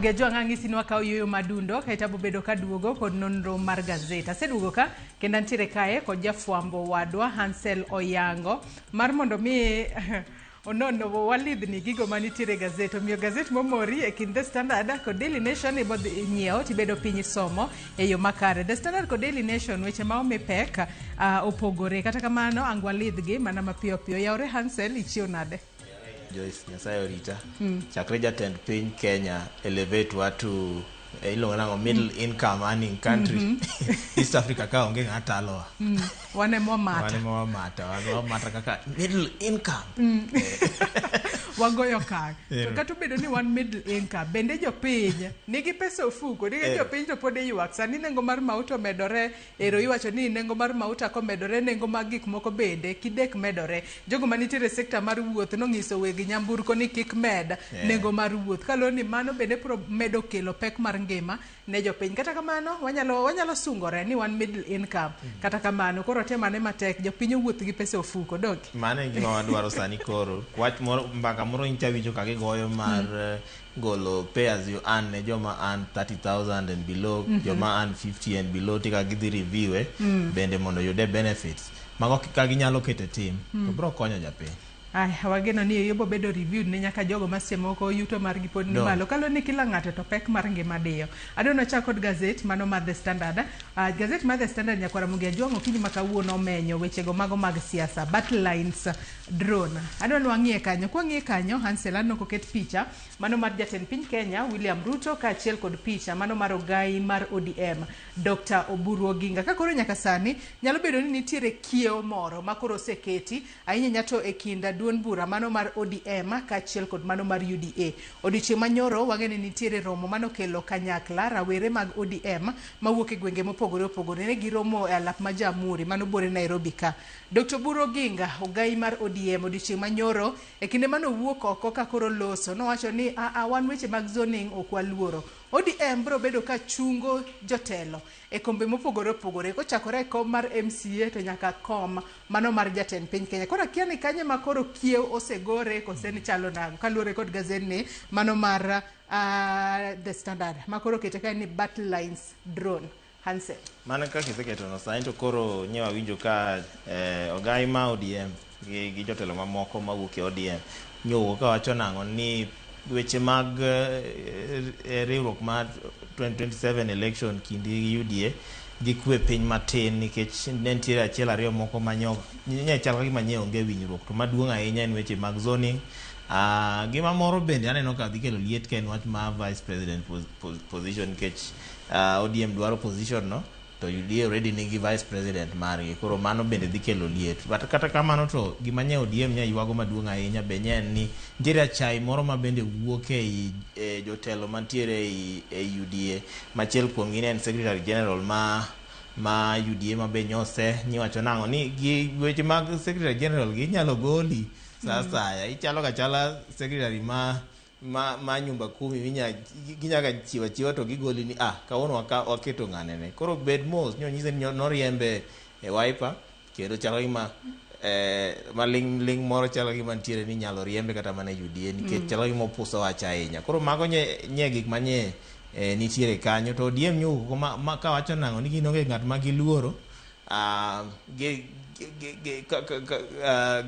Ramogi Ajwang' ang'isi ni wakawo yueyo madundo kaeto abo bedo kaduogo kod nonro mar gazet. Aseduogo ka kendo antiere kae kod jafwambo wadwa Hansel Oyango mar mondo mi onon walidhni gigo manitiere e gazet. Omiyo gazet momori e kind The Standard kod Daily Nation ibo dhi nyiewo tibedo piny isomo e yo makare. The Standard kod Daily Nation weche ma omi pek opogore. Kata kamano ang' walidhgi mana mapiyo piyo. Yaore Hansel, ichiew nade? Joyce, Nyasaye orita. Chakre jatend piny Kenya elevate wa to iluongo nang'o middle income earning country. East Africa ka onge ng'a talowa. Wan ema wamata. Wan ema wamata, wan wamata kaka middle income. Wagoyo okang'. To kata obedo ni wan middle income, bende jopiny nigi pesa ofuko, nikech jopiny to pod ywak. Sani nengo mar mauta omedore, ero iwacho ni nengo mar mauta komedore, nengo mag gik moko bende kidek medore. Jogo manitiere e sekta mar wuoth nong'iso weg nyamburko ni kik med nengo mar wuoth. Kaluwore ni mano bende biro medo kelo pek mar ngima ne jopiny. Kata kamano, wanyalo sungore ni wan middle income. Kata kamano, koro tem ane matek, jopiny owuoth gi pesa ofuko, donge? Mano e gima wadwaro sani koro. Wach moro, mbaka moro nyicha winjo ka gigoyo mar golo pay as you earn ne joma earn 30,000 and below, joma earn 50 and below tika gidhi review e bende mondo oyude benefits. Mago ka ginyalo keto e tim, to biro konyo japiny. Ay, wageno ni ibo bedo reviewed ne nyaka jogo ma seche moko yuto margi pod ni No. malo. Kaluwore ni kila ng'ato to pek mar ngima diyo. Adwa nachak kod gazet mano mar The Standard. Gazet mar The Standard nyakwar Ramogi Ajwang' okinyi ma kawuono omenyo wechego mago mag siasa. Battle lines drawn. Adwa ni wang'iye kanyo. Kwang'iye kanyo, Hansel aneno koket picha mano mar jatend piny Kenya William Ruto kaachiel kod picha mano mar ogai mar ODM Dr. Oburu Oginga. Ka koro nyaka sani nyalo bedo ni nitiere kiewo moro ma koro oseketi ahinya ahinya to e kind duond bura mano mar ODM kaachiel kod mano mar UDA. Odiochieng' manyoro wang'e ni nitiere romo manokelo kanyakla rawere mag ODM mawuok e gwenge mopogore opogore. Ne giromo e alap ma Jamhuri mano buore Nairobi ka. Dr. Oburu Oginga, ogai mar ODM odiochieng' manyoro e kinde manowuok oko ka koro loso nowacho ni aa wan weche mag zoning ok waluoro. ODM biro bedo ka chungo jotelo e kombe mopogore opogore kochakore e kom mar MCA to nyaka kom mano mar jatend piny Kenya. Koro akia ni kanye ma koro kiew osegore kose ni chalo nang'o kaluwore kod gazetni mano mar The Standard ma koro okete kae ni battle lines drawn. Hansel. Mano kaka iseketo no sani to koro nye wawinjo ka ogai ma ODM gi jotelo mamoko mawuok e ODM nyowuok ka wacho nang'o ni weche mag riwruok mar 2027 election kindi gi UDA gikwe piny matin nikech ne nitiere achiel ariyo moko manyo nye chal ka gima nye onge winjruok to maduong' ahinya en weche mag zoning. Gima moro bende aneno ka dhi kelo liet ka en wach mar vice president position nikech ODM dwaro position no to UDA already nigi vice president margi koro mano bende dhi kelo liet. But kata kamano to gima nye ODM nye ywago maduong' ahinya be nye en ni nitiere achai moro ma bende wuok ei jotelo mantiere ei UDA. Machiel kuomgi ne en secretary general ma UDA ma be nyose nyiwacho nang'o ni gi weche mag secretary general gi inyalo goli sa asaya. Ichalo ka chala secretary ma nyumba kumi ginyaka chiwa chiwa to gigoli ni kawuono waketo ng'ane ne. Koro bed mos nyonyise ni noriembe e Wiper kendo chalo gima maling' ling' moro chalo gima nitiere ni inyalo riembe kata mana e UDA nikech chalo gima opuso wach ahinya. Koro mago nye gik manye nitiere kanyo to ODM nyowuok ma kawacho nang'o ni gin onge ng'at ma giluoro.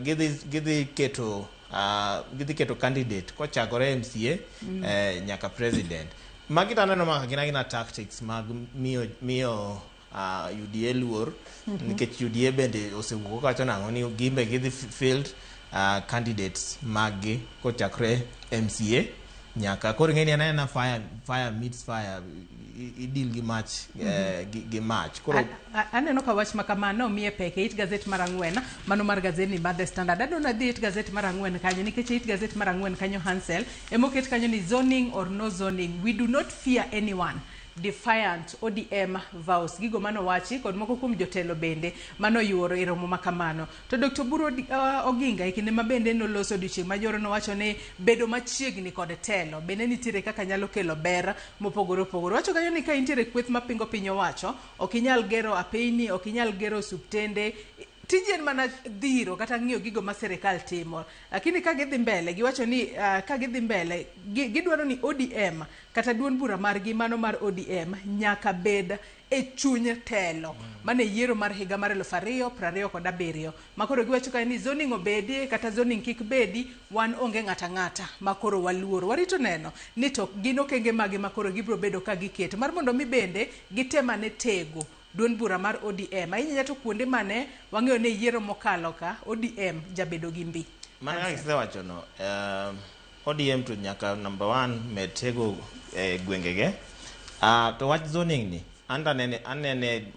Gidhi keto candidate kochakore MCA nyaka president. Magi to aneno ma gin agina tactics mag miyo UDA luor nikech UDA bende osewuok kawacho nang'o ni gimbe gidhi field candidates mag gi kochakore MCA nyaka koro ing'e ni en aena fire meets fire, i deal gi mach gi mach koro. Aneno ka wach ma kamano omiye pek e it gazet mar ang'wen mano mar gazetni mar The Standard. Adwa nadhi it gazet mar ang'wen kanyo nikech e it gazet mar ang'wen kanyo Hansel emoket kanyo ni zoning or no zoning we do not fear anyone defiant ODM vows gigo manowachi kod moko kuom jotelo bende manoyuoro e romo ma kamano. To Dr. Oburu Oginga e kinde ma bende noloso odiochieng' majoro nowacho ni bedo machiegni kod telo bende nitiere kaka nyalo kelo ber mopogore opogore. Owacho kanyo ni ka intiere kweth mapingo piny owacho ok inyal gero apeyni, ok inyal gero osuptende. Tiji en mana dhiro kata ng'iyo gigo ma sirikal timo. Lakini ka gidhi mbele, giwacho ni ka gidhi mbele, gidwaro ni ODM kata duond bura margi mano mar ODM nyaka bed e chuny telo. Mano e yiero mar higa mar 2027. Ma koro giwacho kae ni zoning obedi kata zoning kik bedi, wan onge ng'ata ng'ata ma koro waluoro. Warito neno ni to gin okenge mage ma koro gibiro bedo ka giketo mar mondo mi bende gitem ane tego duond bura mar ODM. Ahinya to kuonde mane wang'eyo ni yiero mokalo ka ODM jabedo gi mbi. Mana kaka isewacho no, ODM to nyaka number one med tego gwengege. To wach zoning ni, anto anene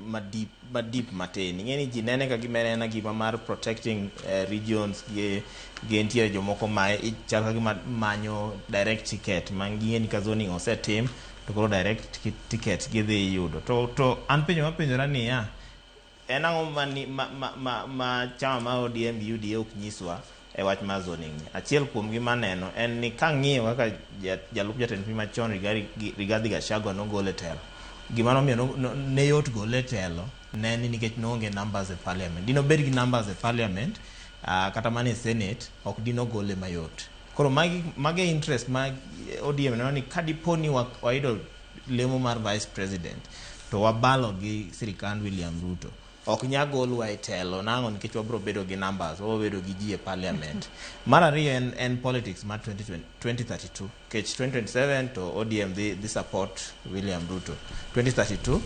madip matin. Ing'e ni ji nene ka gima en gima mar protecting regions gi nitiere jomoko ma chal ka gima manyo direct ticket ma ging'e ni ka zoning osetim to koro direct ticket gidhi yudo. To an penjo mapenjora niya, en ang'o ma chama mar ODM gi UDA ok nyiswa e wach mar zoning ni? Achiel kuom gi maneno en ni kang'iyo kaka jalup jatend piny machon Rigathi Gachagua nogol e telo. Gima nomiyo ne yot gole e telo ne ni nikech noonge numbers e parliament. Dino bed gi numbers e parliament, kata mana e senate, ok dino gole mayot. Koro magi interest ma ODM neno ni kadipo ni wayudo lemo mar vice president to wabalo gi sirikand William Ruto, ok nya golwa e telo nang'o nikech wabiro bedo gi numbers, wabiro bedo gi ji e parliament. Mar ariyo en politics mar 2032 nikech 2027 to ODM dhi support William Ruto. 2032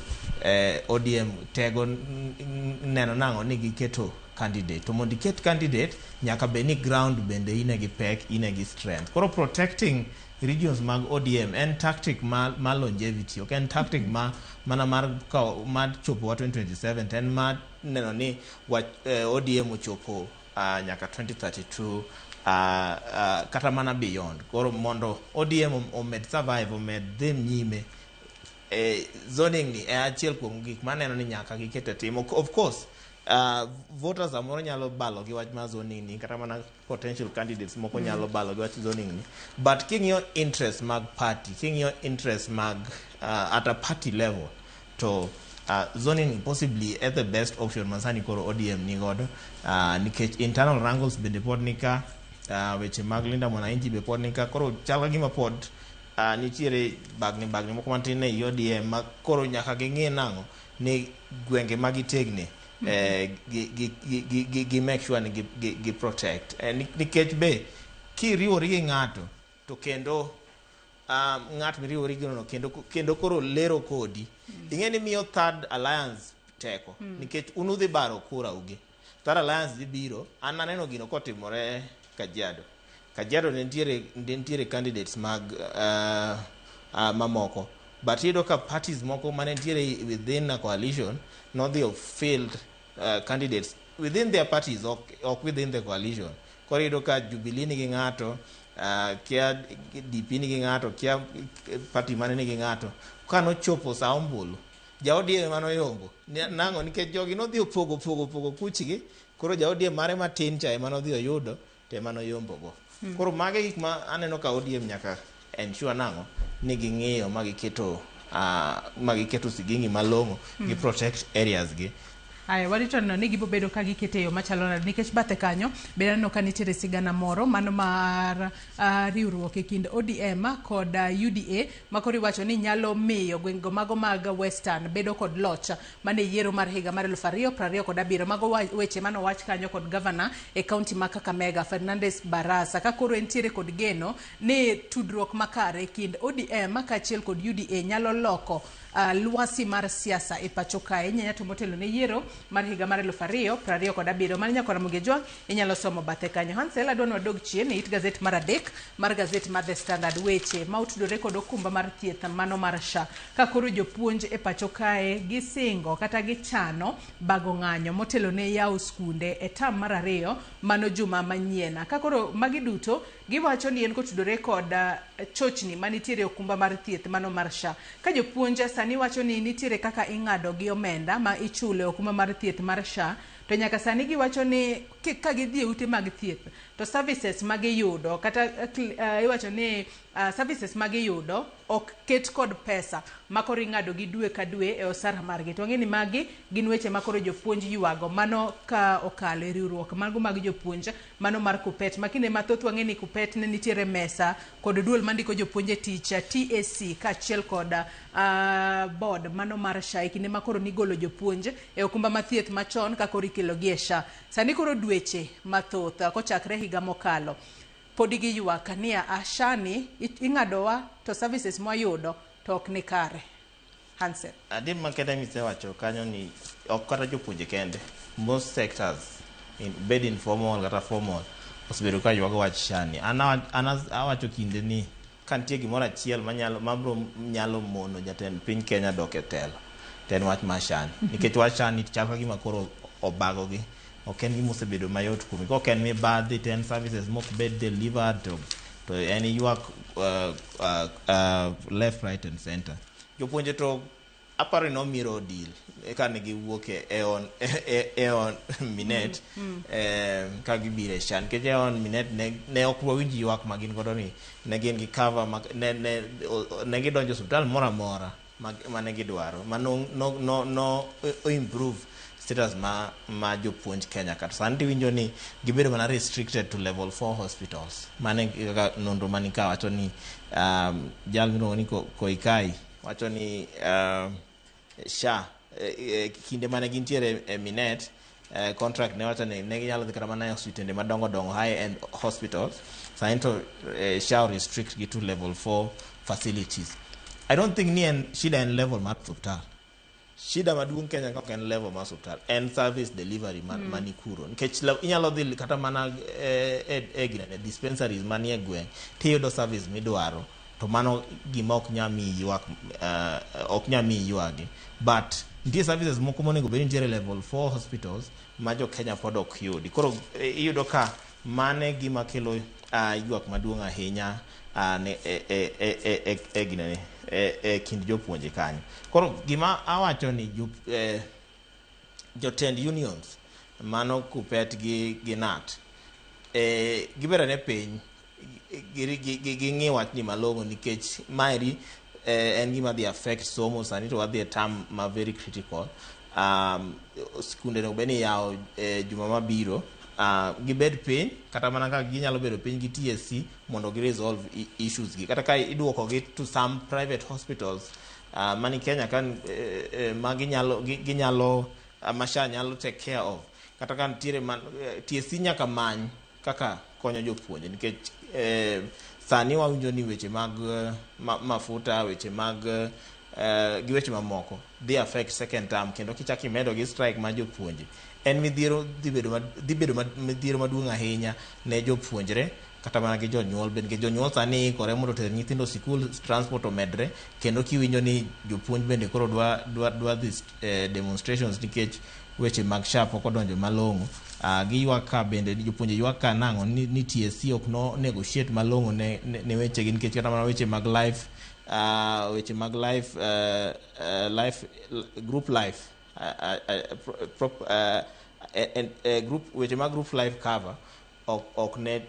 ODM tego neno nang'o ni giketo candidate. To mondo iket candidate nyaka bed ni ground bende ine gi pek, ine gi strength. Koro protecting regions mag ODM en tactic ma longevity, ok en tactic ma mana mar mar chopo wa 2027, to en mar neno ni ODM ochopo nyaka 2032, kata mana beyond. Koro mondo ODM omed survive, omed dhi nyime, zoning ni e achiel kuom gik maneno ni nyaka giket e tim. Of course, voters samoro nyalo balo gi wach mar zoning ni, kata mana potential candidates moko nyalo balo gi wach zoning ni, but king'iyo interest mag party, king'iyo interest mag at a party level, to zoning ni possibly e the best option masani koro ODM ni godo, nikech internal wrangles bende pod nika, weche mag Linda Mwananchi be pod nika. Koro chal ka gima pod nitiere bagni bagni moko matin e ODM ma koro nyaka ging'i nang'o ni gwenge ma gitegne gi make sure ni gi protect, nikech be kiriwori gi ng'ato to kendo ng'at miriwori gi no kendo koro lero kodi, ing'e ni miyo third alliance teko, nikech un udhi baro kura ugi, third alliance dhi biro. An aneno gino kotimore Kajiado. Kajiado ne nitiere candidates mag mamoko, but iyudo ka parties moko mane nitiere within a coalition nodhi field candidates within their parties, ok within the coalition. Koro iyudo ka Jubilee nigi ng'ato, kia DP nigi ng'ato, kia party mane nigi ng'ato. Ka nochopo sa ombulu, ja ODM manoyombo nang'o? Nikech jogi nodhi opogo pogo pogo kuchgi. Koro ja ODM mare matin cha ema nodhi oyudo to ema noyombogo. Koro mage gik ma aneno ka ODM nyaka ensure nang'o ni ging'iyo ma giketo sigingi malong'o, gi protect areas gi. Aya, warito neno ni gibo bedo ka gikete e yo machalo nade, nikech bathe kanyo bende aneno ka nitiere sigana moro mano mar riwruok e kind ODM kod UDA ma koro iwacho ni nyalo miyo gwengego mago mag Western bedo kod loch mane yiero mar higa mar 2027. Mago weche manowach kanyo kod gavana e kaunti ma Kakamega, Fernandes Barasa, ka koro entiere kod geno ni tudruok makare e kind ODM kaachiel kod UDA nyalo loko lwasi mar siasa e pacho kae nyanya to motelo ne yiero mar higa mar 2027. Mano nyakora Mugejwang', inyalo somo bathe kanyo. Hansel, adwa ni wadog chien e it gazet mar adek mar gazet mar The Standard, weche ma otudore kod okumba mar thieth mano mar SHA, ka koro jopuonj e pacho kae gisingo kata gichano bago ng'anyo motelo ne yawo skunde e tam mar ariyo mano juma manyien. Ka koro magi duto giwacho ni en kotudore kod chochni manitiere e okumba mar thieth mano mar SHA, ka jopuonj sani wacho ni nitiere kaka ing'ado gi omenda ma ichulo e okumba mar thieth mar SHA. To nyaka sani giwacho ni ka gidhi e ute mag thieth to services magiyudo kata iwacho ni services magiyudo ok ket kod pesa makoro ing'ado gi dwe ka dwe e osara margi. To wang'e ni magi gin weche makoro jopuonj ywago mano ka okalo e riwruok mago mag jopuonj mano mar KUPPET. Ma kinde mathoth wang'e ni KUPPET ne nitiere mesa kod duol mandiko jopuonj e tich TSC kaachiel kod board mano mar SHA e kinde makoro nigolo jopuonj e okumba mar thieth machon ka koro ikelo gi e SHA. Sani koro dweche mathoth kochakre higa mokalo podi giywak ni a SHA ni ing'adowa to services mwayudo to ok ni kare. Hansen. Adier makende misewacho kanyo ni ok kata jopuonje kende, most sectors bed informal kata formal osebedo ka ywago wach SHA ni. An awacho kinde ni ka nitie gimoro achiel manyalo mabro nyalo mono jatend piny Kenya dok e telo to en wach mar SHA ni. Nikech wach SHA ni chal ka gima koro obagogi. Ok en gima osebedo mayot kuomgi. Kok en mibadhi to en services mok bed delivered to en ywak left, right and center. Jopuonje to aparo ni nomiro deal eka ne giwuok e on minet ka gibiro e SHA nikech e on minet ne ok wawinj ywak ma gin godo ni ne gin gi cover ma ne gidonjo e osiptal moro amora mane gidwaro ma no improve status ma jopuonj Kenya ka. To sani tiwinjo ni gibedo mana restricted to level 4 hospitals. Mane kaka nonro mani ka wacho ni jal miluongo ni Koikai wacho ni SHA kinde mane gintiere e Minet contract ne wacho ni ne ginyalo dhi kata mana e osiptende madongo dongo, high end hospitals. Sani to SHA restrict gi to level 4 facilities. I don't think ni en shida en level mar osiptal. Shida maduong' Kenya ka ok en level mar osiptal, en service delivery mani kuro. Nikech inyalo dhi kata mana e ginene dispensaries manie gweng' tiyudo service midwaro to mano gima ok nya miyi ywak, ok nya miyi ywagi. But nitie services moko monego bed ni nitiere level 4 hospitals ma jo Kenya pod ok yudi. Koro iyudo ka mane gima kelo ywak maduong' ahinya ne e ginene e kind jopuonje kanyo. Koro gima awacho ni jotend unions mano KUPPET gi KNUT giberane piny ging'i wachni malong'o nikech maeri en gima dhi affect somo sani to wadhi e term ma very critical. Skunde onego bed ni iyawo juma mabiro. Gibed piny kata mana ka ginyalo bedo piny gi TSC mondo gi resolve issues gi. Kata ka iduoko gi to some private hospitals mani Kenya ka ma ginyalo ma SHA nyalo take care of. Kata ka nitiere man, TSC nyaka many kaka konyo jopuonje nikech sani wawinjo ni weche mag mafuta, weche mag gi weche mamoko dhi affect second term kendo kichak imedo gi strike mar jopuonje en midhiero dhi bedo midhiero maduong' ahinya ne jopuonjre kata mana gi jonyuol bende nikech jonyuol sani ikore mondo oter nyithindo sikul, transport omedre kendo kiwinjo ni jopuonj bende koro dwa dhi demonstrations nikech weche mag SHA pok odonjo malong'o. Giywak ka bende jopuonje ywak ka nang'o ni TSC ok no negotiate malong'o ne wechegi nikech kata mana weche mag life weche mag life life group life group weche mag group life cover ok ne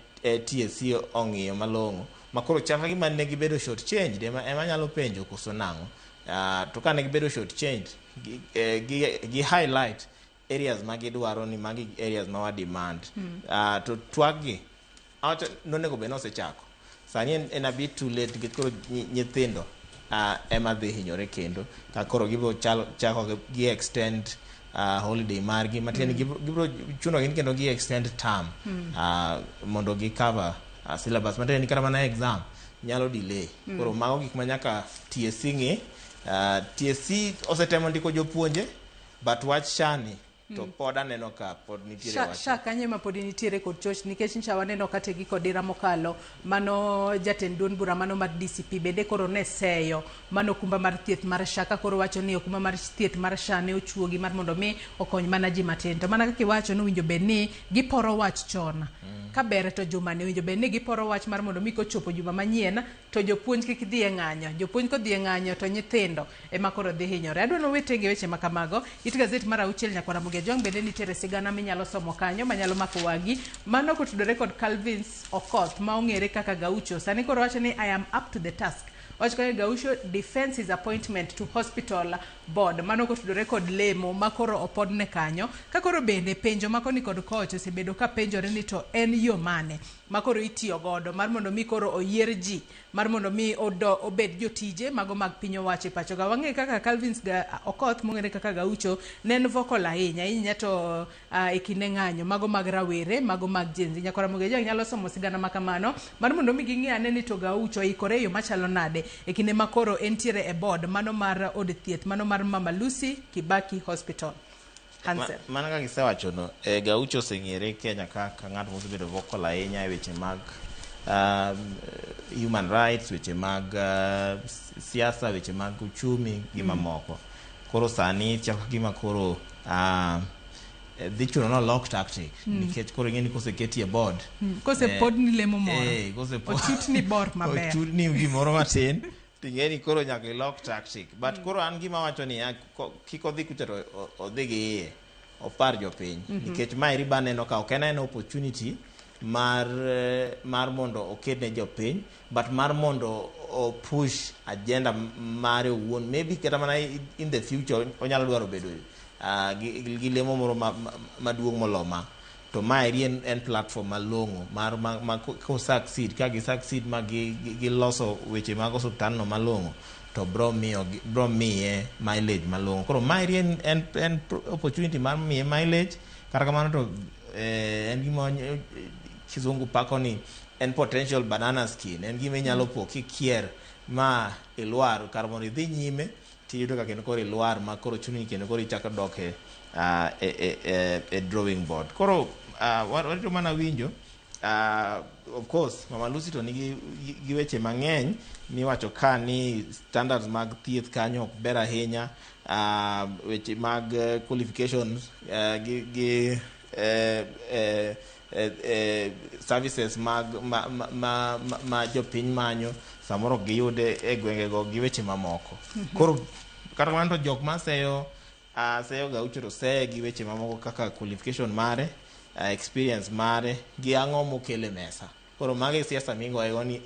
TSC ong'iyo malong'o makoro chal ka gima ne gibedo short changed ema nyalo penjo koso nang'o. To ka ne gibedo short changed gi highlight areas ma gidwaro ni magi areas ma wa demand. To twak gi awacho nonego bed ni osechako sani en a bit too late nikech koro nyithindo ema dhi hinyore kendo ka koro gibiro chako gi extend holiday margi matiende ni gibiro chuno gi ni kendo gi extend term mondo gi cover syllabus matiende ni kata mana exam nyalo delay. Koro mago gik ma nyaka TSC ng'i. TSC osetemo ndiko jopuonje but wach SHA ni to pod aneno ka pod nitiere SHA, wach. SHA kanyo ema pod nitiere kod choch nikech ncha waneno ka tegi kod dira mokalo mano jatend duond bura mano mar DCP bende koro ne seyo mano okumba mar thieth mar SHA ka koro wacho ni okumba mar thieth mar SHA ne ochuogi mar mondo mi okony mana ji matin to mana kaka iwacho ni owinjo bed ni giporo wach chon. Ka ber to juma ni owinjo bed ni giporo wach mar mondo mi kochopo juma manyien to jopuonj kik dhi e ng'anyo. Jopuonj kodhi e ng'anyo to nyithindo ema koro dhi hinyore. Adwa ni wawetenge weche ma kamago. It gazet mar auchiel Nyakwar Ramogi Ajwang' bende nitiere sigana minyalo somo kanyo manyalo mako wang'i. Mano kotudore kod Calvins Okoth ma ong'ere kaka Gaucho. Sani koro wacho ni I am up to the task. Owacho kanyo Gaucho defends his appointment to hospital board. Mano kotudore kod lemo ma koro opodne kanyo. Ka koro bende penjo ma koni kod kocha osebedo ka penjore ni to en yo mane ma koro itiyo godo mar mondo mi koro oyier ji mar mondo mi odo, obed jotije mago mag piny owacho e pacho ka. Wang'eyo kaka Calvins Okoth mong'ere kaka Gaucho ne en vocal ahinya ahinya to e kinde ng'anyo mago mag rawere mago mag Gen Z. Nyakwar Ramogi Ajwang' nyalo somo sigana ma kamano mar mondo mi ging'e ane ni to Gaucho oikore e yo machalo nade e kinde ma koro entiere e board mano mar od thieth mano mar Mama Lucy Kibaki Hospital. Hansel. Mana kaka isewachono, Gaucho oseng'ere Kenya kaka ng'at mosebedo vocal ahinya e weche mag human rights, weche mag siasa, weche mag uchumi gi mamoko. Koro sani chako gima koro dhi chuno ni olok tactic nikech koro ing'e ni koseketi e board Kosepodni lemo moro. Kosepod Ochutni bor maber. Ochutni gimoro matin ting'e ni koro nyaka ilok tactic. But koro an gima wacho niya, kik odhi kucha to odhi gi iye opar jopiny nikech maeri baneno ka ok en aena opportunity mar mondo oket ne jopiny but mar mondo o push agenda mare owuon. Maybe kata mana in the future onyalo dwaro bedo gi lemo moro maduong' molo ma. To maeri en platform malong'o mar ma ko succeed ka gi succeed ma giloso weche mag osuptal no malong'o to bro miyo bro miye mileage malong'o. Koro maeri en opportunity mar miye mileage. Kata kamano to en gima kizungu pako ni en potential banana skin, en gima inyalo po kikier ma ilwar kar mondo idhi nyime tiyudo ka kendo koro ilwar ma koro chuni kendo koro ichako dok e drawing board. Koro warito mana winjo. Of course Mama Lucy to nigi gi weche mang'eny miwacho ka ni standards mag thieth kanyo ok ber ahinya, weche mag qualifications gi services mag ma jopiny manyo samoro ok giyude e gwengego gi weche mamoko. Koro kata kamano to jok maseyo seyo Gaucho to seye gi weche mamoko kaka qualification mare, experience mare gi ang'o mokele mesa. Koro mago e siasa migoyego ni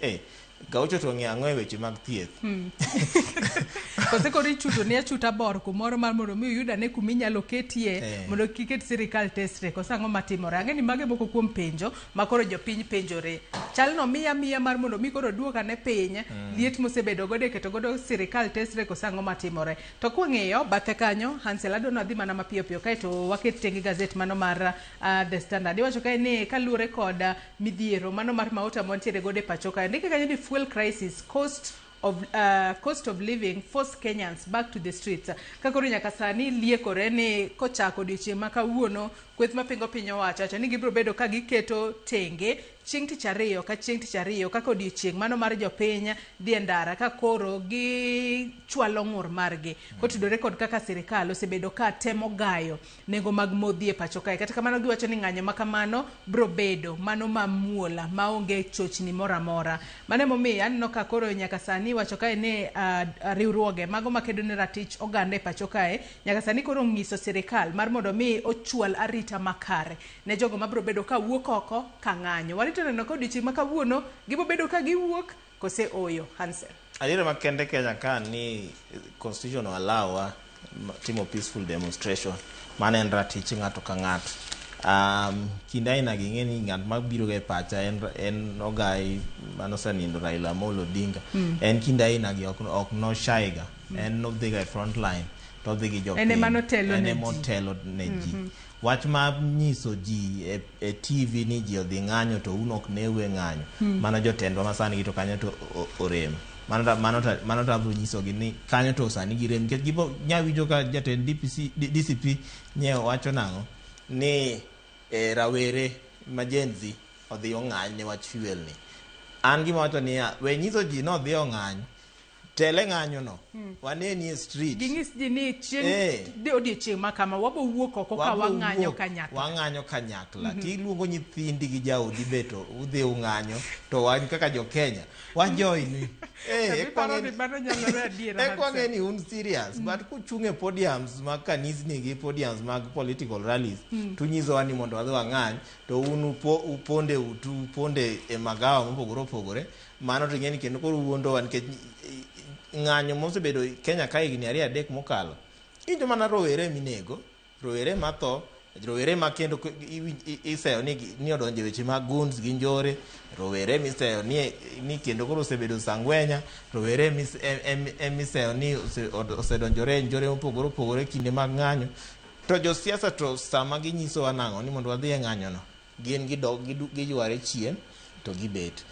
Gaucho to ong'eyo ang'o e weche mag thieth. Kose koro ichuto ni achuta bor kumoro mar mondo mi uyud ane kuma inyalo ketie mondo kik ket sirikal tesre kose ang'o matimore. Ang'e ni mago e moko kuom penjo ma koro jopiny penjore. Chalno miya miya mar mondo mi koro duok ane piny liet mosebedo godo e keto godo sirikal tesre kose ang'o matimore. To kwang'iyo bathe kanyo Hansel adwa ni wadhi mana mapiyo piyo kaeto waket tenge gazet mano mar The Standard. Iwacho kae ni kaluwore kod midhiero mano mar mauta mantiere godo e pacho kae. Ndike kanyo ni fuel crisis cost of living force Kenyans back to the streets. Ka koro nyaka sani liekore ni kochako odiochieng' ma kawuono kweth mapingo piny owacho wacho ni gibiro bedo ka giketo tenge chieng' tich ariyo ka chieng' tich ariyo kaka odiochieng' mano mar jopiny dhi e ndara ka koro gichwalo ng'ur margi kotudore kod kaka sirikal osebedo ka temo gayo nengo mag modhi e pacho kae. Kata kamano giwacho ni ng'anyo ma kamano bro bedo mano mamuol maonge chochni moro amora. Mano emomiyo aneno ka koro nyaka sani iwacho kae ni riwruoge mago makedo ne ratich oganda e pacho kae nyaka sani koro ong'iso sirikal mar mondo mi ochwal arita makare ne jogo mabro bedo ka wuok oko ka ng'anyo. Warito neno ka odiochieng' ma kawuono gibo bedo ka giwuok kose oyo. Hansel. Adiera makende Kenya ka ni constitution allow wa timo peaceful demonstration. Mano en ratich ng'ato ka ng'ato. Kinde aina gi ing'e ni ng'at mabiro ga e pacha en ogai manosenindo Raila Amolo Odinga. En kinde aina gi ok noshy ga. En nodhi ga e front line to odhi gi jopiny. En ema notelo En ne ema ji. otelo ne ji. Wach mar nyiso ji e TV ni ji odhi ng'anyo to un ok new e ng'anyo. Mano jotendwa masani gi to kanyo to orem. Mano to abiro nyisogi ni kanyo to sani girem nikech gibo nya winjo ka jatend DPC, DCP nye wacho nang'o ni rawere ma Gen Z odhi ong'any ne wach fuel ni. An gima wacho niya, we nyiso ji ni odhi ong'any. Tele ng'anyo no. Waneni e street. Ging'is ji ni chieng' odiechieng' ma kama wabo wuok oko ka Wabo wang'anyo wuok, kanyakla. Wang'anyo kanyakla. Tiluongo nyithindi gi jaodi be to udhi ung'anyo to wan kaka jo Kenya wajoini. To iparo ni mano nyalore adiera, Eka wang'e Hansen? ni un serious, but kuchung' e podiums mag kanisni gi podiums mag political rallies tunyisowa ni mondo wadhi wang'any to un uponde utu uponde e magawa mopogore opogore mano to ing'e ni kendo koro uwuondowa nikech ng'anyo mosebedo Kenya ka higni ariyo adek mokalo iwinjo mana rowere minego, rowere matho, rowere ma kendo iseyo ni odonjo e weche mag goons gi njore, rowere miseyo ni kendo koro osebedo sangwenya, rowere emiseyo ni osedonjore e njore mopogore opogore kinde mag ng'anyo. To josiasa to sama ginyisowa nang'o ni mondo wadhi e ng'anyo no, gin gidok giyware chien to gibet.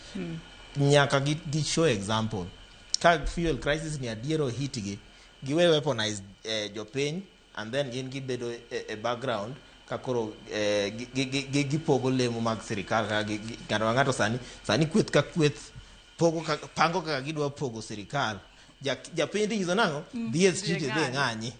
Nyaka gi show example. Ka fuel crisis ni adier ohit gi, giwe weaponize jopiny and then gin gibedo e background ka koro gipogo lemo mag sirikal kaka ng'ato ka ng'ato sani kweth ka kweth pogo ka, pango kaka gidwa pogo sirikal. Japiny tinyiso nang'o? Dhi e street Dhi e idhi ng'any. ng'anyi.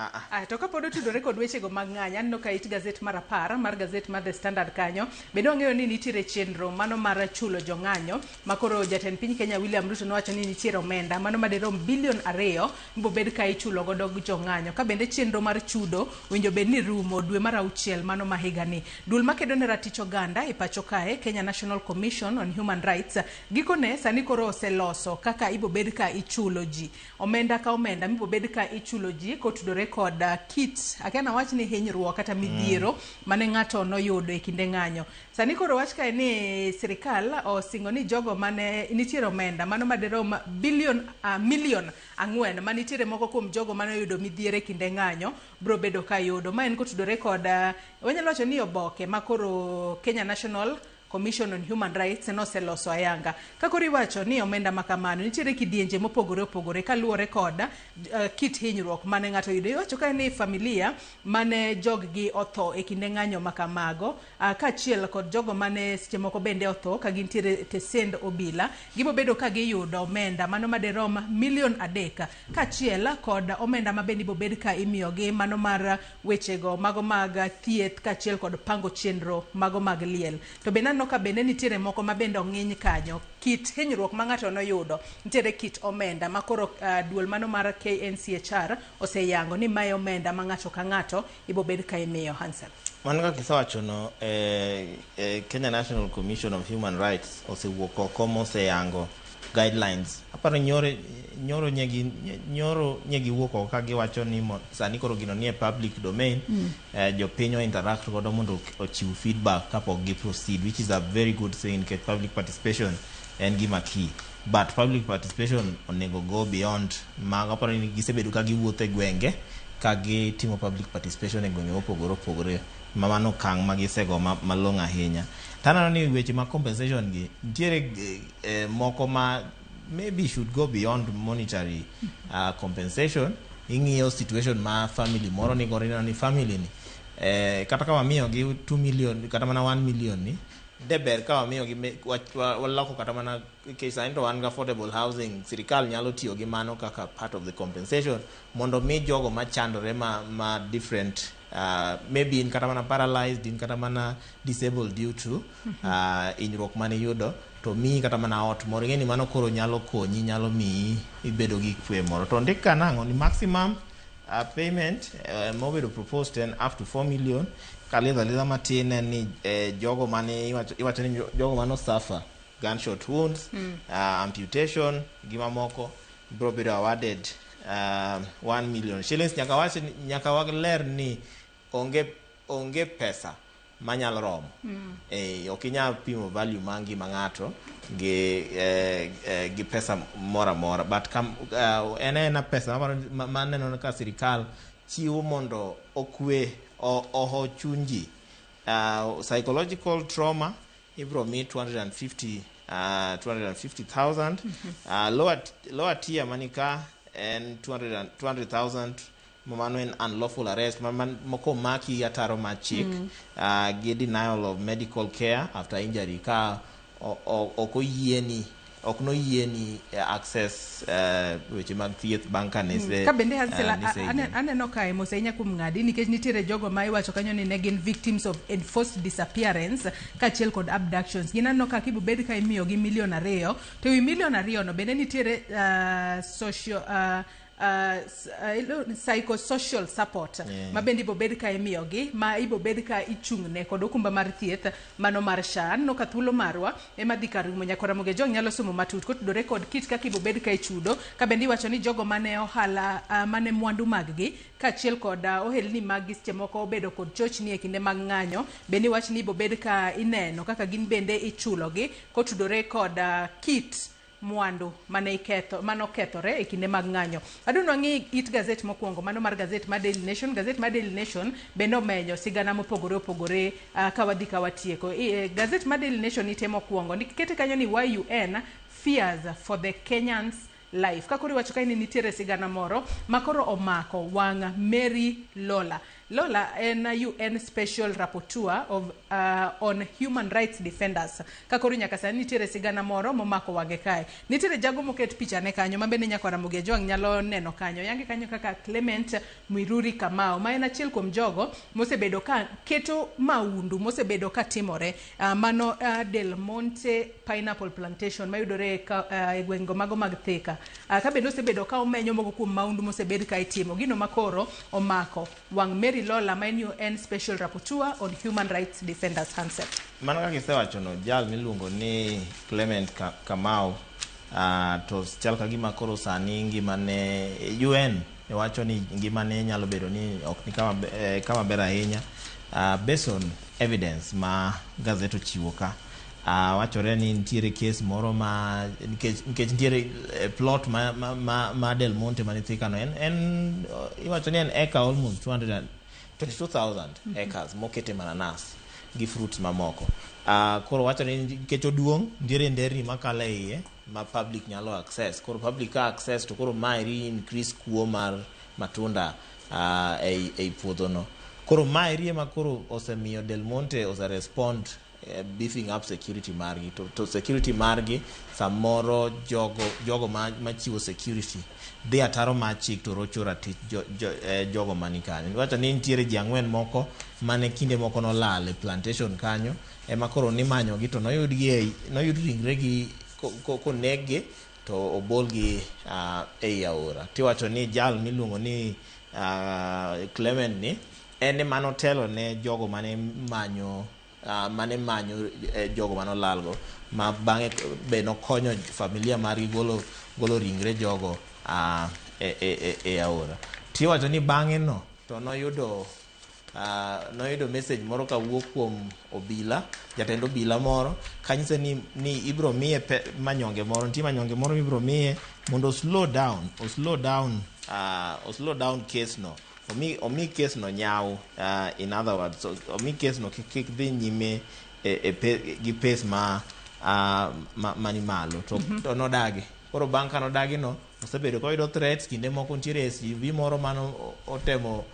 Ah, ah. Ah, to kapod otudore kod wechego mag ng'anyo, aneno ka it gazet mar 10 mar gazet mar The Standard kanyo, bende wang'eyo ni nitiere chenro mano mar chulo jong'anyo ma koro jatend piny Kenya William Ruto nowacho ni nitiere omenda mano madirom bilion 2 ibobed ka ichulo godo jong'anyo. Ka bende chenro mar chudo winjo bed ni rumo dwe mar 6 mano ma higani. Duol makedo ne ratich oganda e pacho kae, Kenya National Commission on Human Rights, gikone sani koro oseloso kaka ibobed ka ichulo ji. Omenda ka omenda mibobed ka ichulo ji kotudore kod kit, akia nawach ni hinyruok kata midhiero mane ng'ato noyudo e kinde ng'anyo. Sani koro wach kae ni sirikal osingo ni jogo mane nitiere omenda mano madirom bilion, milion 4 manitiere moko kuom jogo mane oyudo midhiero e kinde ng'anyo bro bedo ka yudo. Ma en kotudore kod, wanyalo wacho ni oboke ma koro Kenya National Commission on Human Rights noseloso ayanga. Ka koro iwacho ni omenda ma kamano nitiere kidienje mopogore opogore kaluwore kod kit hinyruok mane ng'ato oyudo. Iwacho kae ni familia mane jog-gi otho e kinde ng'anyo ma kamago, kaachiel kod jogo mane seche moko bende otho ka gintiere e tesend obila, gibobedo ka giyudo omenda mano madirom milion 3 kaachiel kod omenda ma bende ibobed ka imiyogi mano mar wechego mago mag thieth kaachiel kod pango chenro mago mag liel. To bende aneno ka bende nitiere moko ma bende ong'iny kanyo. Kit hinyruok ma ng'ato noyudo, nitiere kit omenda ma koro duol mano mar KNCHR oseyango ni mae omenda ma ng'ato ka ng'ato ibobed ka imiyo. Hansel. Mano kaka isewachono, Kenya National Commission of Human Rights osewuok oko moseyango guidelines. Aparo nyoro nye giwuok oko ka giwacho ni sani koro gino nie public domain, jopiny o interact godo mondo ochiw feedback kapok gi proceed, which is a very good thing nikech public participation en gima key. But public participation onego go beyond mago. Aparo ni gisebedo ka giwuotho e gwenge ka gitimo public participation e gwenge mopogore opogore ma mano okang' ma gisego malong'o ahinya. Taneno ni weche mag compensation gi nitiere moko ma maybe should go beyond monetary compensation. Ing'iyo situation ma family moro ni godo, ineno ni family ni kata ka wamiyogi 2 million kata mana 1 million ni de ber ka wamiyogi waloko kata mana nikech sani to wan gi affordable housing, sirikal nyalo tiyo gi mano kaka part of the compensation mondo mi jogo machandore ma different, maybe in kata mana paralyzed, in kata mana disabled due to hinyruok mane iyudo, to miyi kata mana ot moro. Ing'e ni mano koro nyalo konyi, nyalo miyi ibedo gi kwe moro. To ndik ka nang'o ni maximum payment mobedo proposed en up to 4 million. Kalitho alitha matin en ni jogo mane iwacho ni jogo mane suffer gunshot wounds, amputation gi mamoko biro bedo awarded 1 million shillings. Nyaka wach, nyaka waler ni onge pesa manyalo romo. Ok inyal pimo value mar ngima ng'ato gi pesa moro amora, but kam, en ena pesa maneno ka sirikal chiwo mondo okwe oho chuny ji. Psychological trauma ibro mi 250,000. Lower tier manika en 200,000, mano en unlawful arrest moko maki ataro mar chik, gi denial of medical care after injury ka ok oyieni Ok noyieni access weche mag thieth bang' ka nise Ka bende Hansel, nise aneno kae mos ahinya kuom ng'adi nikech nitiere jogo ma iwacho kanyo ni ne gin victims of enforced disappearance kaachiel kod abductions. Gin aneno ka kibobed ka imiyogi milion 2, to ewi milion 2 no bende nitiere socio psychosocial support ma bende ibobed ka imiyogi, ma ibobed ka ichung'ne kod okumba mar thieth mano mar SHA. Aneno ka thuolo marwa ema dhi kar rumo. Nyakwara Ramogi Ojwang' nyalo somo matut kotudore kod kit kaka ibobed ka ichudo, ka bende iwacho ni jogo mane ohala, mane mwandu mag gi kaachiel kod ohelni mag gi seche moko obedo kod chochni e kinde mag ng'anyo, bende iwacho ni ibobed ka ineno kaka gin bende ichulogi kotudore kod kit mwandu mane iketho mane okethore e kinde mag ng'anyo. Adwa ng'i it gazet mokwongo, mano mar gazet mar Daily Nation. Gazet mar Daily Nation bende omenyo sigana mopogore opogore. Ka wadhi ka watieko gazet mar Daily Nation ite mokwongo nikete kanyo ni why UN fears for the Kenyans life. Ka koro iwacho kae ni nitiere sigana moro ma koro omako wang' Mary Lawlor. Lawlor en UN Special Rapporteur on Human Rights Defenders. Ka koro nyaka sani nitiere sigana moro momako wang'e kae. Nitiere jago moket pichane kanyo ma bende nyakwara Ramogi Ojwang' nyalo neno kanyo. Yange kanyo kaka Clement Muiruri Kamau, ma en achiel kuom jogo mosebedo ka keto maundu mosebedo ka timore. Mano Del Monte Pineapple Plantation mayudore e gwenge mago mag Thika. Ka bende osebedo ka omenyo moko kuom maundu mosebed ka itimo. Gino makoro omako wang' Mary Lawlor, ma en UN Special Rapporteur on Human Rights Defenders, Hansel. Mana kaka isewachono, jal miluongo ni Clement Kamau, to chal ka gima koro sani ngimane UN wacho ni ngimane nyalo bedo ni ok ni kama ber ahinya, based on evidence ma gazet ochiwo ka. Wachore ni nitiere case moro ma nikech nitiere plot ma Del Monte mani Thika no en iwacho ni en acre almost 222,000 acres mokete mananas gi fruits mamoko. Koro wacho ni nikech oduong', nitiere nderni makalo e iye ma public nyalo access. Koro public ka access, to koro maeri increase kuo mar matunda ei puodho no. Koro maeri ema koro osemiyo Del Monte ose respond beefing up security margi. To security margi samoro jogo machiwo security dhi ataro mar chik to rocho ratich jogo mani kanyo. Iwacho ni nitiere ji 4 moko mane kinde moko nolal e plantation kanyo, ema koro nimanyogi to noyud ringregi koneggi to obolgi ei aora. Tiwacho ni jal miluongo ni Clement ni en ema notelo ne jogo mane manyo jogo manolalgo, ma bang'e be nokonyo familia margi golo ringre jogo e aora. Tiwacho ni bang'e no to noyudo message moro kawuok kuom obila, jatend obila moro, kanyise ni ibro miye manyonge moro, nitie manyonge moro mibro miye mondo o slow down case no, omi case no nyaw, in other words, so, omi case no kik dhi nyime gi pace mani malo. To nodagi. Koro bang' ka nodagi no, osebedo koyudo threats. Kinde moko nitiere SUV moro mano otemo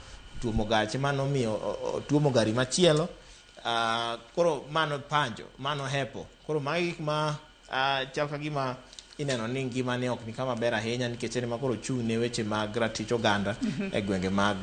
tuomo gache, manomiyo otuomo gari machielo. Koro mano panjo mano hepo. Koro magi gik ma chal ka gima ineno ni ngimane ok ni kama ber ahinya, nikech en ema koro ochung' ne weche mag ratich oganda e gwenge mag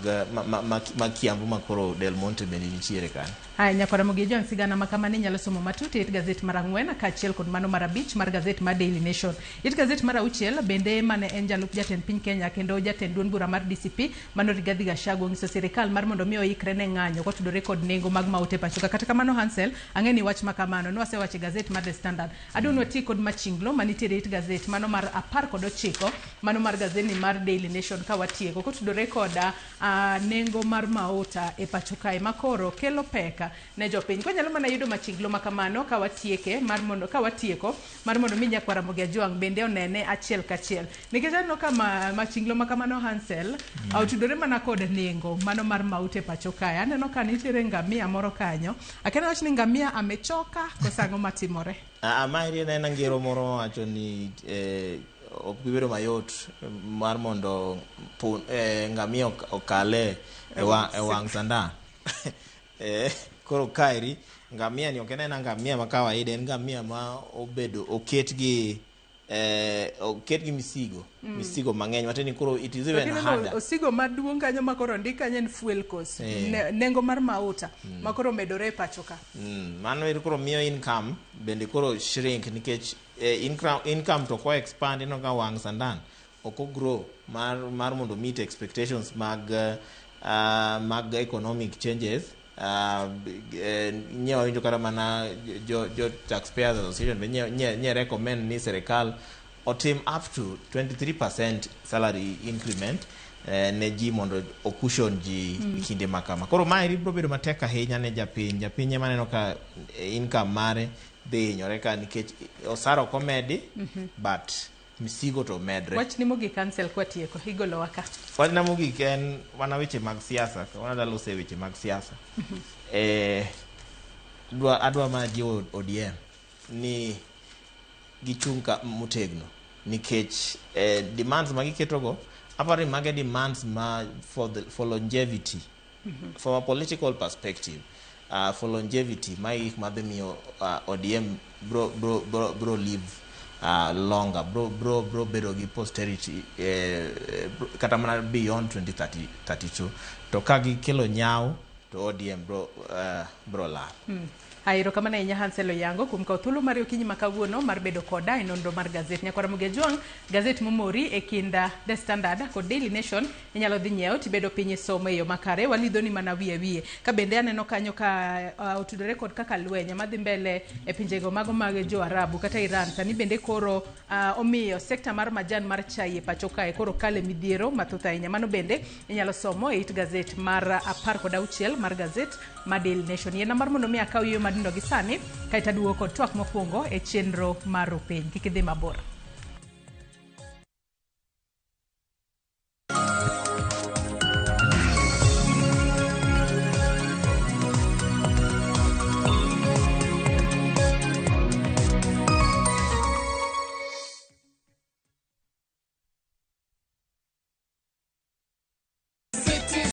Kiambu, ma koro Del Monte bende nitiere kanyo. Haya, nyakwara Ramogi Ojwang', sigana ma kamano inyalo somo matut e it gazet mar 4 kaachiel kod mano mar 5 mar gazet mar Daily Nation. It gazet mar 6 bende mane en jalup jatend piny Kenya kendo jatend duond bura mar DCP, mano Rigathi Gachagua, onyiso sirikal mar mondo mi oikre ne ng'anyo kotudore kod nengo mag maute pacho ka. Kata kamano, Hansel, ang'e ni wach ma kamano nwasewacho e gazet mar The Standard. Adwa ni wati kod machinglo manitiere e it gazet mano mar 19, mano mar gazeti mar Daily Nation, ka watieko kotudore kod nengo mar mauta e pacho kae makoro kelo pek ne jopiny. Kwanyalo mana yudo machinglo ma kamano ka watieke mar mondo ka watieko mar mondo mi nyakwar Ramogi Ajwang' bende onene achiel kachiel. Nikech aneno ka machinglo ma kamano, Hansel, otudore mana kod nengo mano mar mauta e pacho kae. Aneno ka nitiere ngamia moro kanyo. Akia wach ni ngamia amechoka koso ang'o matimore. Maeri en aena ngero moro mawacho ni ok bi bedo mayot mar mondo ngamia okale e wang' sandan. Koro kaeri ngamia ni ok en aena ngamia ma kawaida, en ngamia ma obedo oket gi oket gi misigo misigo mang'eny matiende ni koro it is even Lakini harder. Osigo maduong' kanyo ma koro ondik kanyo en fuel cost. Nengo mar mauta ma koro omedore e pacho ka. Mano ero koro miyo income bende koro shrink nikech income to ko expand, ineno ka wang' sandan ok o grow mar mondo meet expectations mag economic changes. Nye wawinjo kata mana jo Taxpayers Association be nye recommend ni serikal otim up to 23% salary increment ne ji mondo ocushion ji kinde ma kama. Koro maeri biro bedo matek ahinya ne japiny. Japiny ema neno ka income mare dhi hinyore ka nikech osara ok omedi but misigo to medre. Wachni mogik, Ansel, kwatieko igolowa ka. Wachna mogik en mana weche mag siasa. Kawuono adwa loso e weche mag siasa. Adwa mana jiwo ODM ni gichung' ka motegno nikech demands ma giketogo, aparo ni mage demands ma for longevity, from a political perspective, for longevity, mae gik madhi miyo ODM bro live longer, bro bedo gi posterity kata mana beyond 2032. To ka gikelo nyaw to ODM bro lal. Erokamano ahinya, Hansel Oyango, kuom kawo thuolo mari okinyi ma kawuono mar bedo koda e nonro mar gazet. Nyakwara Ramogi Ajwang', gazet momori e kind The Standard kod Daily Nation inyalo dhi nyiewo tibedo piny isomo e yo makare. Walidhoni mana wiye wiye. Ka bende aneno kanyo ka otudore kod kaka lweny madhi mbele e pinjego mago mag jo Arabu kata Iran sani bende koro omiyo sekta mar majan mar chai e pacho kae koro kale midhiero mathoth ahinya. Mano bende inyalo somo e it gazet mar 16 mar gazet mar Daily Nation. Yiena mar mondo mi akaw yueyo madindo gi sani kaeto aduogo kod twak mokwongo e chenro mar Rupiny. Kik idhi mabor.